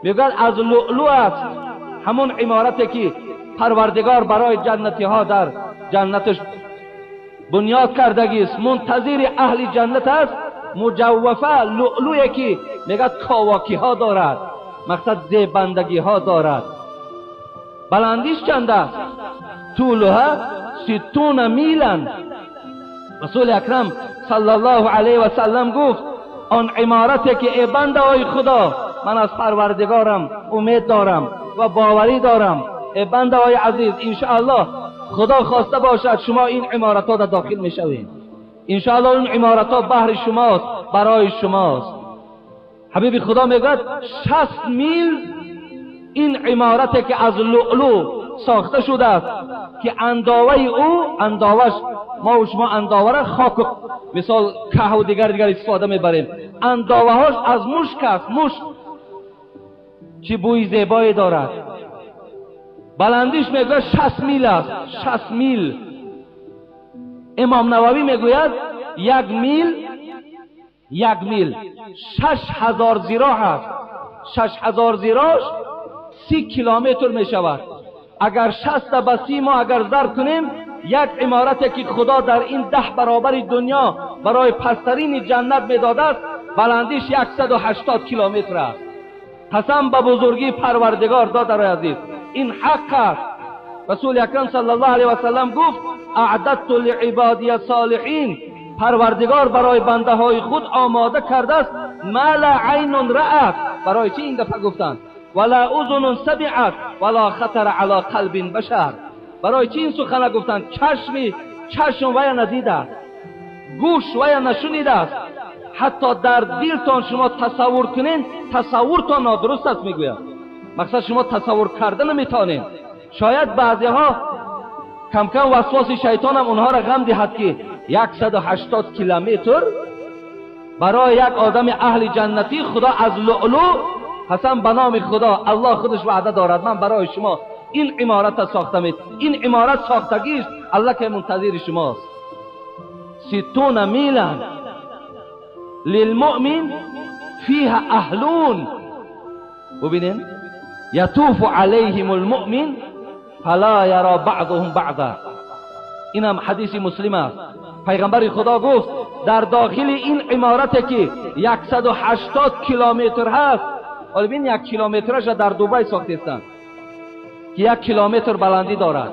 میگوید از لؤلؤ است همون عمارتی که پروردگار برای جنتی ها در جنتش بنیاد کردگی است، منتظر اهل جنت است. مجوفه، لؤلؤی که میگد کاواکی ها دارد، مقصد زیبندگی ها دارد. بلندیش چند است؟ طولها 60 میلا. رسول اکرم صلی الله علیه و سلم گفت آن عمارتی که ای بنده های خدا، من از پروردگارم امید دارم و باوری دارم، ای بنده های عزیز انشاءالله خدا خواسته باشد شما این عمارت ها داخل میشوید، انشاءالله اون عمارت ها بهر شماست. برای شماست. حبیب خدا میگوید 60 میل این عمارت که از لؤلؤ ساخته شده است که انداوه او، انداوش ما و شما انداوه را خاک مثال که و دیگر استفاده میبریم، انداوه هاش از مشک است. مشک چه بوی زیبایی دارد. بلندیش میگوید 60 میل است، 60 میل. امام نووی میگوید یک میل 6000 ذراع است. 6000 ذراعش 30 کیلومتر میشود. اگر 60 به 30 ما اگر ضرب کنیم، یک عمارت که خدا در این 10 برابر دنیا برای پسترین جنت میداده است، بلندیش 180 کیلومتر است. قسم به بزرگی پروردگار دادر عزیز، این حق است. رسول اکرم صلی الله علیه و سلم گفت اعددت لعبادی الصالحین، پروردگار برای بنده های خود آماده کرده است ما لا عین رأت. برای چی این دفعه گفتند؟ ولا اذن سمعت ولا خطر علی قلب بشر. برای چی این سخن گفتند؟ چشم ویا ندیده است، گوش ویا نشنیده است، حتی در دلتان شما تصور کنین تصورتان نادرست است. میگوید مقصد شما تصور کرده نمیتونین. شاید بعضی ها کم کم وسواس شیطان هم اونها را غم دهد که 180 کیلومتر برای یک آدم اهل جنتی خدا از لؤلؤ، قسم به نام خدا، الله خودش وعده دارد من برای شما این عمارت ساختم، این عمارت ساختگی است، الله که منتظر شماست. 60 میلا للمؤمن فيها اهلون. ببینین یطوف علیهم المؤمن فلا یرا بعضهم بعضا. اینم حدیث مسلم است. پیغمبر خدا گفت در داخل این عمارت که 180 کیلومتر هست، حالا ببین 1 کیلومترش در دبی ساختستند که 1 کیلومتر بلندی دارد،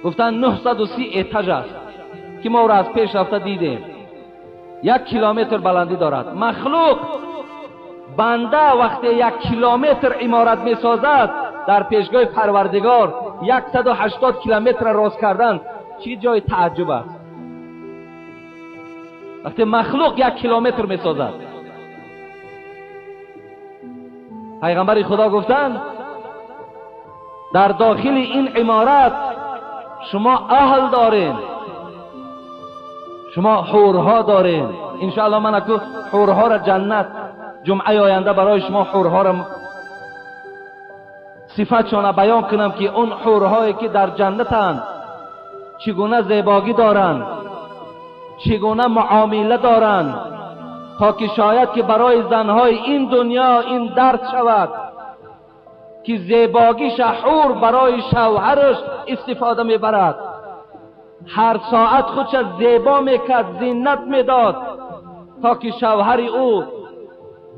گفتن 930 اتاژ است که ما او را از پیش رفته دیدیم. 1 کیلومتر بلندی دارد. مخلوق بنده وقتی 1 کیلومتر عمارت می سازد در پیشگاه پروردگار 180 کیلومتر راست کردن چی جای تعجب است. وقتی مخلوق 1 کیلومتر می سازد، پیغمبر خدا گفتند در داخل این عمارت شما اهل دارین، شما حورها دارین. انشاءالله من اکو حورها را جنت جمعه آینده برای شما حورها را صفتشان بیان کنم که اون حورهایی که در جنتند چگونه زیبایی دارند، چگونه معامله دارند، تا که شاید که برای زنهای این دنیا این درد شود که زیباگیش حور برای شوهرش استفاده میبرد. هر ساعت خودش زیبا میکرد، زینت میداد تا که شوهر او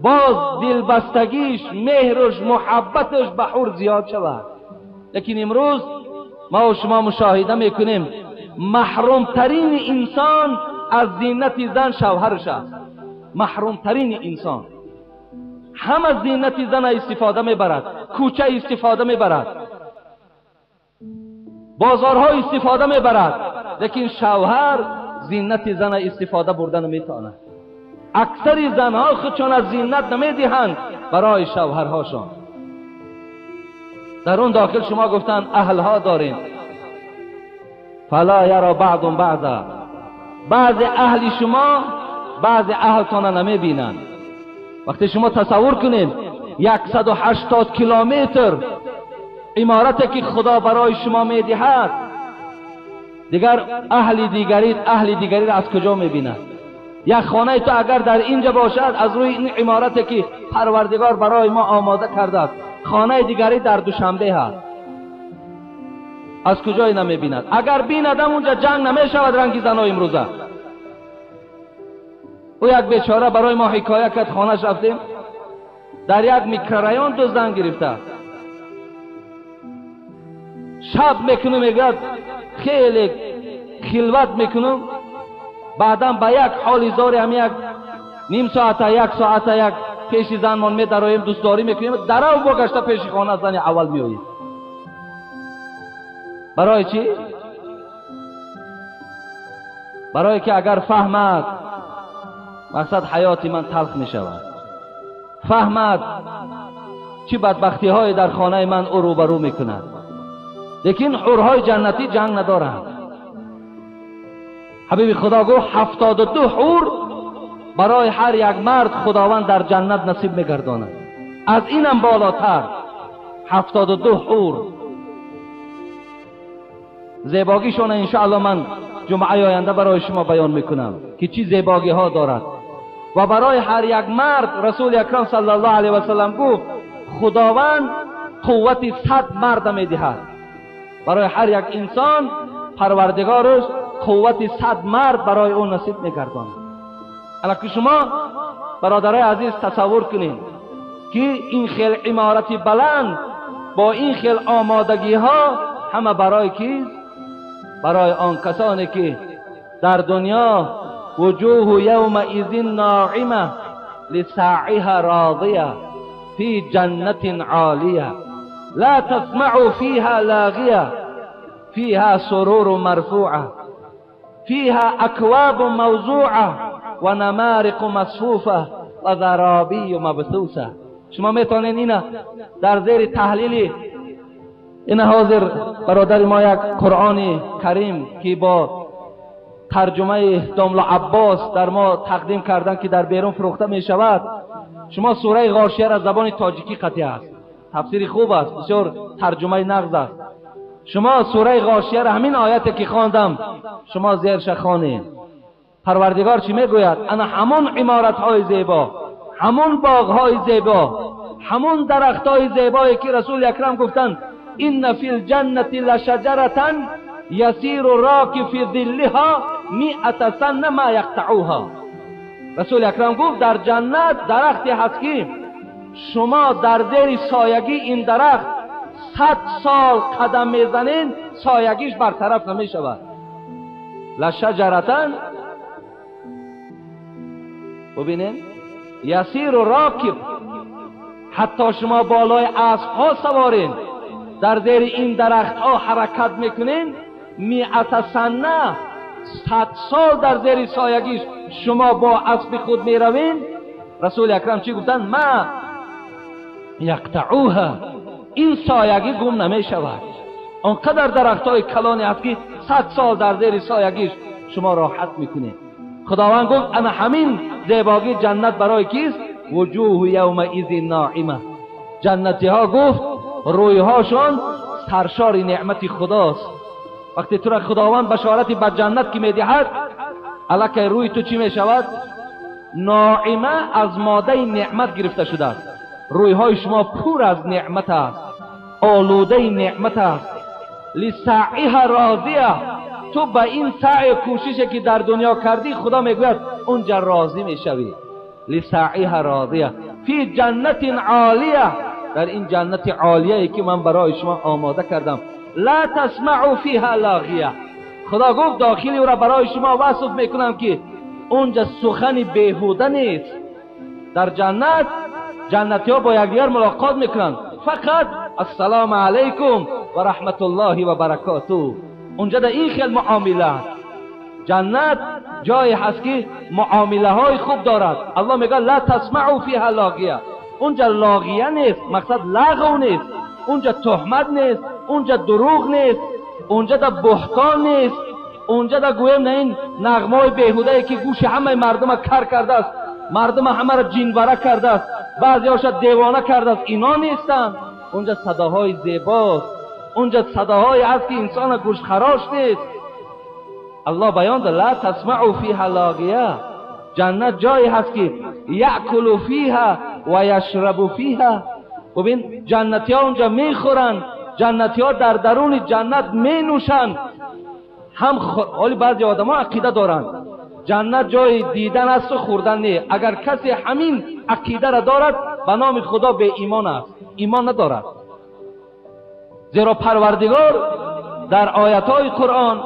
باز دلبستگیش، مهرش، محبتش به حور زیاد شود. لیکن امروز ما و شما مشاهده میکنیم محرومترین انسان از زینت زن شوهرش است. محرومترین انسان هم از زینت زن استفاده میبرد، کوچه استفاده میبرد، بازارها استفاده میبرد، لیکن شوهر زینت زن استفاده بردن نمیتواند. اکثر زنها خودشان از زینت نمیدهند برای شوهرهاشان. در اون داخل شما گفتن اهلها دارین، فلا یرا بعض بعضا، بعض اهل شما بعض اهلتان نمیبینند. وقتی شما تصور کنید 180 کیلومتر عمارتی که خدا برای شما میدهد، دیگر اهل دیگری اهل دیگری را از کجا میبیند؟ یک خانه تو اگر در اینجا باشد از روی این عمارتی که پروردگار برای ما آماده کرده است، خانه دیگری در دوشنبه هست، از کجای نمیبیند؟ اگر بیندم اونجا جنگ نمیشود رنگی زنای امروزه. او یک بیچاره برای ما حکایه کرد، خانهش رفتیم در یک میکرارایون دو زن گرفته، شب میکنم میگه خیلی خلوت میکنم، بعدا به یک حال زاری هم یک نیم ساعت یک ساعت یک پیش زنمان میدرایم دوستداری میکنیم، درو با گشته پیش خانه زن اول میآییم. برای چی؟ برای که اگر فهمد Мақсад ҳаёти ман талх мешавад. Фаҳмад чӣ бадбахтиҳое дар хонаи ман ӯ рӯбарӯ мекунад. Лекин ҳурҳои ҷаннатӣ ҷанг надоранд. Ҳабиби Худо гуфт 72 ҳур барои ҳар як мард Худованд дар ҷаннат насиб мегардонад. Аз инам болотар 72 ҳур. Зебогишона иншоалло ман ҷумъаи оянда барои шумо баён мекунам ки чӣ зебогиҳо дорад. Ва барои ҳар як мард Расули Акрам саллаллоҳу алайҳи васаллам гуфт Худованд қуввати 100 марда медиҳад. Барои ҳар як инсон Парвардигораш қуввати 100 мард барои ӯ насиб мегардонад. Алаки шумо бародарои азиз тасаввур кунед ки ин хел иморати баланд бо ин хел омодагиҳо ҳама барои кист? Барои он касоне ки дар дунё وجوه يومئذ ناعمة لسعيها راضية في جنة عالية لا تسمع فيها لاغية فيها سرور مرفوعة فيها أكواب موزوعة ونمارق مصفوفة وزرابي مبثوثة. شما میتونین اینا در زیر تحلیلی اینا حاضر برادر ما یک قرآن کریم که با ترجمه داملا عباس در ما تقدیم کردن که در بیرون فروخته می شود. شما سوره غاشیه را زبان تاجیکی قطعی است، تفسیر خوب است، بسیار ترجمه نغز است. شما سوره غاشیه را همین آیت که خواندم شما زیرش خوانید. پروردگار چی میگوید؟ انا همون عمارت های زیبا، همون باغ های زیبا، همون درخت های زیبایی که رسول اکرم گفتند ان فی الجنة لشجرة یسیر الراکب فی ظلها 100 سنة ما یقطعوها. رسول اکرم گفت در جنت درختی هست که شما در زیر سایگی این درخت 100 سال قدم میزنین سایگیش برطرف نمیشود. لشجرة ببینین یسیر الراکب، حتی شما بالای اسب ها سوارین در زیر این درخت ها حرکت میکنین 100 سنه 100 سال در زیر سایگیش شما با اسب خود میروین. رسول اکرم چی گفتن؟ ما یقطعوها، این سایگی گم نمیشود. آنقدر درخت های کلانی هست که 100 سال در زیر سایگیش شما راحت میکنید. خداوند گفت انا همین زیباگی جنت برای کیست؟ وجوه یومئذ ناعمه. جنتی ها گفت رویهاشان سرشار نعمت خداست. وقتی تو را خداوند بشارت به جنت که میدهد الکی روی تو چی میشود؟ ناعمه از ماده نعمت گرفته شده است. رویهای شما پر از نعمت است، آلوده نعمت است. لسعیها راضیه، تو به این سعی کوشش که در دنیا کردی خدا میگوید اونجا راضی میشوی. لسعیها راضیه فی جنت عالیه، در این جنت عالیه که من برای شما آماده کردم. لا تسمع فیها لاغیه، خدا گفت داخلی او را برای شما وصف میکنم که اونجا سخن بیهوده نیست. در جنت جنتی ها با یکدیگر ملاقات میکنند، فقط السلام علیکم و رحمت الله و برکاته. اونجا در این خیل معامله جنت جایی هست که معامله های خوب دارد. الله میگه لا تسمعوا فیها لاغیه، اونجا لاغیه نیست، مقصد لغو نیست، اونجا تهمت نیست، اونجا دروغ نیست، اونجا در بهتان نیست، اونجا در گویم نه این نغمه بیهوده که گوش همه مردم کر کرده است، مردم همه را جینوره کرده است، بعضی هاشا دیوانه کرده است، اینا نیستن. اونجا صداهای زیباست، اونجا صداهای هست که انسان گوش خراش نیست. الله بیان داد لا تسمعوا فیها لاغیه، جنت جایی هست که یأکل فیها و یشرب فیها. ببین جنتی ها اونجا میخورن، جنتی ها در درون جنت می نوشند. هم حالی بعضی آدم ها عقیده دارند جنت جای دیدن است و خوردن نه. اگر کسی همین عقیده را دارد به نام خدا به ایمان است، ایمان ندارد. زیرا پروردگار در آیت های قرآن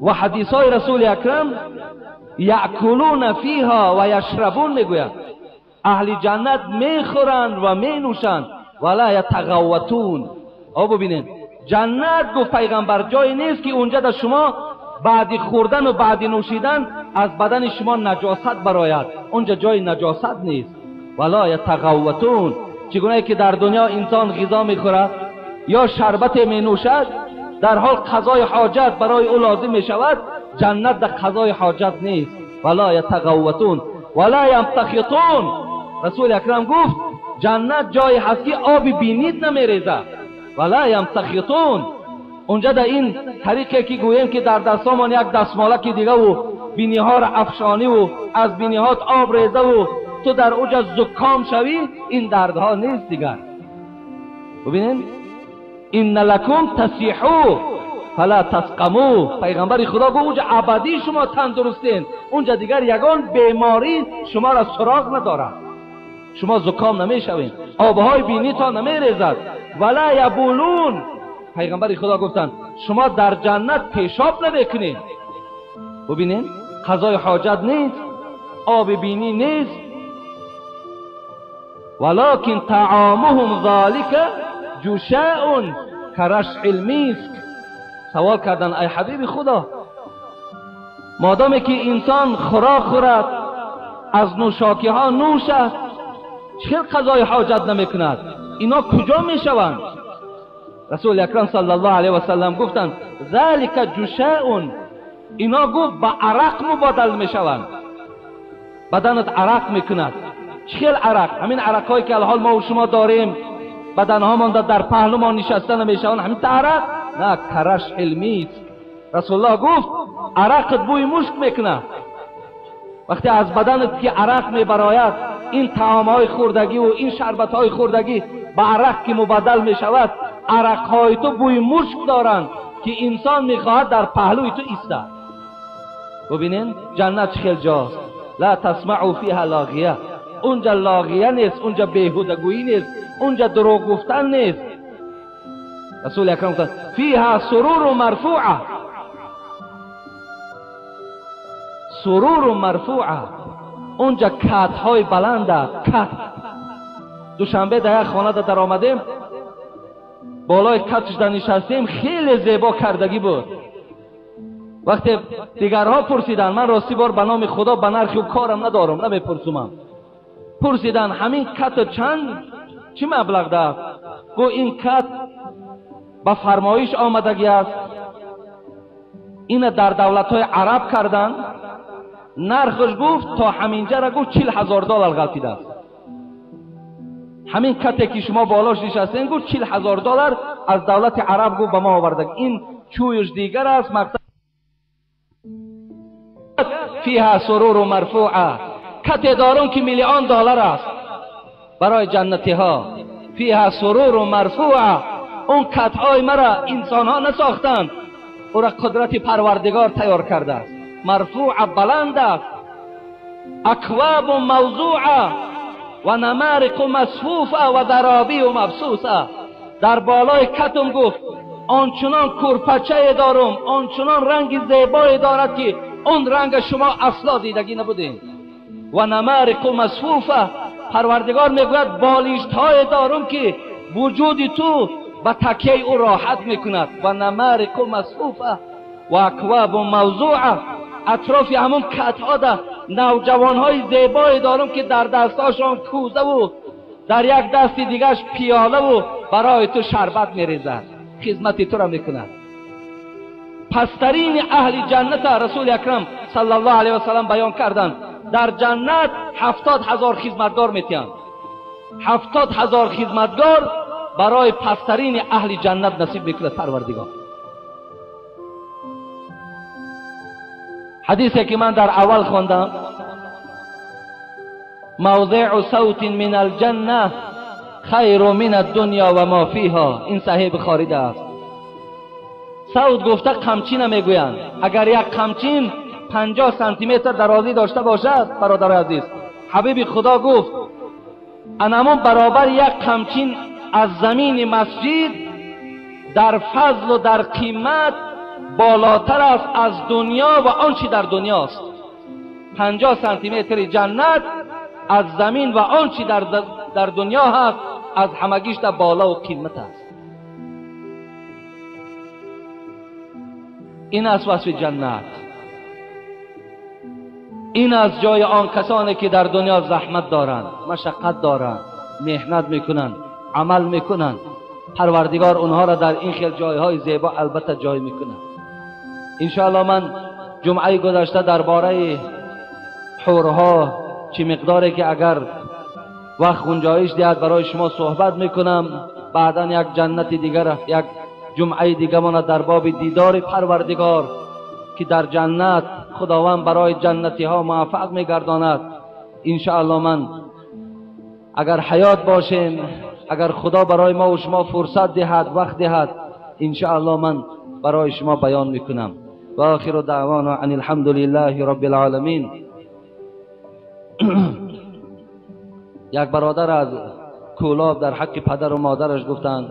و حدیث های رسول اکرم یأکلون فیها و یشربون میگوید اهل جنت میخورند و مینوشند ولا یتغوطون. آ ببینید جنت گفت پیغمبر جایی نیست که اونجا در شما بعد خوردن و بعد نوشیدن از بدن شما نجاست براید، اونجا جای نجاست نیست. ولا یتغوطون، چگونه که در دنیا انسان غذا میخورد یا شربت مینوشد، در حال قضای حاجت برای او لازم میشود، جنت در قضای حاجت نیست. ولا یتغوطون ولا یمتخطون. رسول اکرم گفت جنت جای هست که آب بینید نمیریزد. ولا یمتخطون، اونجا در این طریقه که گوییم که در دستامان یک دستمالک دیگه و بینی ها را افشانی و از بینی هات آب ریزه و تو در اوجا زکام شوی، این دردها نیست دیگر. ببینین ان لکم تصیحو فلا تسقمو، پیغمبر خدا گفت اونجا ابدی شما تندرستین، اونجا دیگر یگان بیماری شما را سراغ ندارد، شما زکام نمیشوین، آبهای بینی تا نمیریزد. ولا یبولون، پیغمبر خدا گفتند شما در جنت پیشاب نمیکنین. ببینین قضای حاجت نیست، آب بینی نیست. ولکن طعامهم ذلک جشاء کرشع المسک. سوال کردن ای حبیب خدا، مادامی که انسان خوراک خورد، از نوشاکی ها نوشد، چه قضای حاجت نمیکند، اینا کجا میشوند؟ رسول اکرم صلی الله علیه و سلم گفتند ذلک جشاء، اینا گفت با عرق مبادل میشوند، بدنت عرق میکند. چه عرق؟ همین عرق هایی که الحال ما و شما داریم، بدنهامان در پهلو ما نشسته نمیشوند، همین عرق نه، کرش علمی است. رسول الله گفت عرقت بوی مشک میکنه. وقتی از بدنت که عرق میبراید، این طعامهای خوردگی و این شربتهای خوردگی به عرق که مبدل میشود، عرقهای تو بوی مشک دارند که انسان میخواهد در پهلوی تو ایستد. ببینین جنت چه جاست، لا تسمعوا فیها لاغیه، اونجا لاغیه نیست، اونجا بیهودگویی نیست، اونجا دروغ گفتن نیست. رسول اکرم گفت فیها سرور مرفوعه، سرور مرفوعه، اونجا کت های بلند است. کت دوشنبه در یک خانه در آمدیم، بالای کتش در نشستیم، خیلی زیبا کردگی بود. وقتی دیگرها پرسیدن، من راستی بار به نام خدا به نرخ و کارم ندارم، نمیپرسم. پرسیدن همین کت چند چی مبلغ ده؟ گو این کت به فرمایش آمدگی است، این در دولت های عرب کردن، نرخش گفت تا همینجا را گفت 40,000 دلار غلطیده است. همین کتی که شما بالاش نشستین گفت 40,000 دلار از دولت عرب گفت به ما آورده. این چویش دیگر است. مقصد فیها سرور مرفوعه، کتی دارم که میلیون دلار است برای جنتی ها. فیها سرور مرفوعه، اون کتهای مرا انسان ها نساختند، او را قدرت پروردگار تیار کرده است. مرفوع بلند است، اکواب موضوعه و نمارق مصفوفه و ضرابی و مبسوسه. در بالای کتم گفت آنچنان کرپچه دارم، آنچنان رنگ زیبایی دارد که اون رنگ شما اصلا دیدگی نبودین. و نمارق مصفوفه، پروردگار میگوید بالشت های دارم که وجود تو به تکیه او راحت میکند. و نمارق مصفوفه و اکواب موضوعه، اطراف همون کتها ده نوجوانهای زیبایی دارم که در دستاشان کوزه و در یک دست دیگرش پیاله و برای تو شربت میریزد، خدمت تو را میکند. پسترین اهل جنت رسول اکرم صلی الله علیه و سلم بیان کردند در جنت 70,000 خدمتگار میتیند. 70,000 خدمتگار برای پسترین اهل جنت نصیب میکند پروردگار. حدیثی که من در اول خواندم، موضع صوت من الجنه خیر من الدنیا و ما فیها، این صحیح بخاری است. صوت گفته قمچین میگویند. اگر یک قمچین 50 سانتی متر درازی داشته باشد، برادر عزیز، حبیب خدا گفت انمون برابر یک قمچین از زمین مسجد در فضل و در قیمت بالاتر است از دنیا و آنچه در دنیاست. 50 سانتی متر جنت از زمین و آنچه در دنیا هست از همگیش در بالا و قیمت است. این است وصف جنت. این از جای آن کسانی که در دنیا زحمت دارند، مشقت دارند، محنت میکنند، عمل میکنند، پروردگار اونها را در این خیل جایهای زیبا البته جای میکنند. انشاءالله من جمعه گذشته درباره حورها چه مقداری که اگر وقت گنجایش دهد برای شما صحبت میکنم. بعدا یک جنت دیگر، یک جمعه دیگه من در باب دیدار پروردگار که در جنت خداوند برای جنتی ها موفق میگرداند، انشاءالله من اگر حیات باشیم، اگر خدا برای ما و شما فرصت دهد، وقت دهد، انشاءالله من برای شما بیان میکنم. و آخر دعوانا ان الحمد لله رب العالمین. یک برادر از کولاب در حق پدر و مادرش گفتند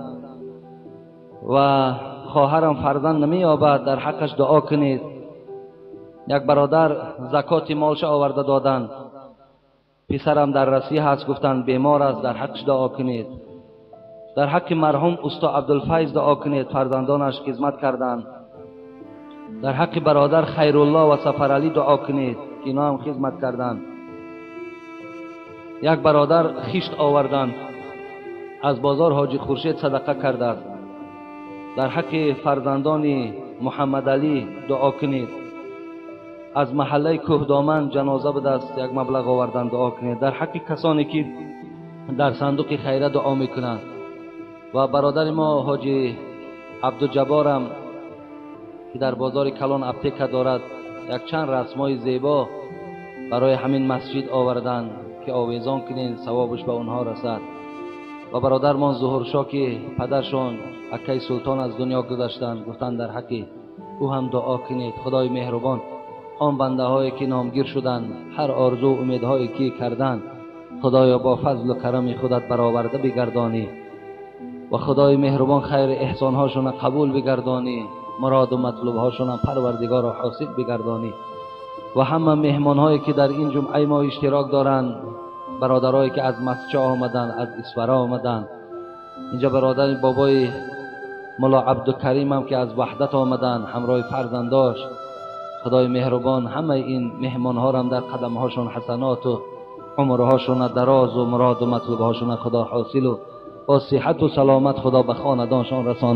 و خواهرم فرزند نمییابد، در حقش دعا کنید. یک برادر زکات مالش آورده دادند، پسرم در رسی هست، گفتند بیمار است، در حقش دعا کنید. در حق مرحوم استاد عبدالفیض دعا کنید، فرزندانش خدمت کردند. در حق برادر خیرالله و سفرعلی دعا کنید که اینا هم خدمت کردند. یک برادر خشت آوردند از بازار حاجی خورشید صدقه کرده. در حق فرزندان محمد علی دعا کنید. از محله کوهدامن جنازه به دست یک مبلغ آوردن، دعا کنید. در حق کسانی که در صندوق خیره دعا میکنند. و برادر ما حاجی عبدالجبارم که در بازار کلان اپتیک دارد، یک چند رسمای زیبا برای همین مسجد آوردن که آویزان کنید، ثوابش به اونها رسد. و برادرمان ظهورشاه که پدرشان اکای سلطان از دنیا گذشتند، گفتند در حق او هم دعا کنید. خدای مهربان آن بنده هایی که نامگیر شدند، هر آرزو و امیدهایی که کردند، خدایا با فضل و کرم خودت برآورده بگردانی و خدای مهربان خیر احسانهاشون قبول بگردانی، مراد و مطلوبهاشون پروردگار را حاصل بگردانی. و همه مهمانهایی که در این جمعه ما اشتراک دارند، برادرایی که از مسجد آمدند، از اسفرا آمدند، اینجا برادر بابای ملا عبدالکریم هم که از وحدت آمدند همراه فرزنداش، خدای مهربان همه این مهمانها را هم در قدمهاشون حسنات و عمرهاشون دراز و مراد و مطلوبهاشون خدا حاصل و با صحت و سلامت خدا به خاندانشان رساند.